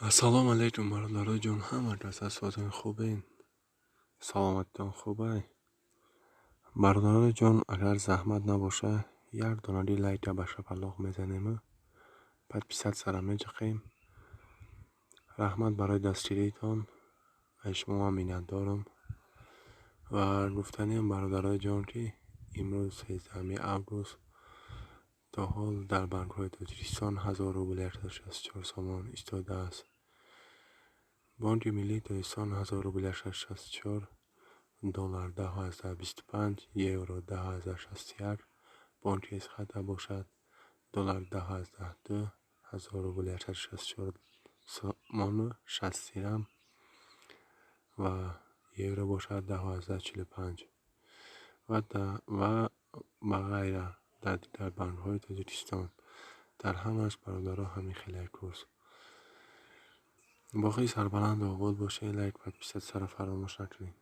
Ассалому алайкум, бародарои ҷон, ҳама кас аз ҳолатон хубен? Саломатитон хубай? Бародарои ҷон, агар заҳмат набоша, як донади лайка ба шапалоқ мезанему подписаться меҷақем. Раҳмат барои дастгириитон, аз шумо ман миннатдорам. Ва гуфтаниам, бародарои ҷон, ки имрӯз 13 август то ҳол дар банкҳои Тоҷикистон 1000 рубл 164 сомон истодааст. Бонки Миллии Тоҷикистон 1000 рубл 164, доллар 10,25, евро 10,61, бонки Эсхата бошад, доллар 10,2, 1000 рубл 164 сомону 60 дирам ва евро бошад 10,45 ва ба ғайра. Дар дигар банкҳои Тоҷикистон дар ҳамааш, бародаро, ҳамин хеле курс. Боқӣ сарбаланду обод бошед, лайк, подписаться фаромӯш накунед.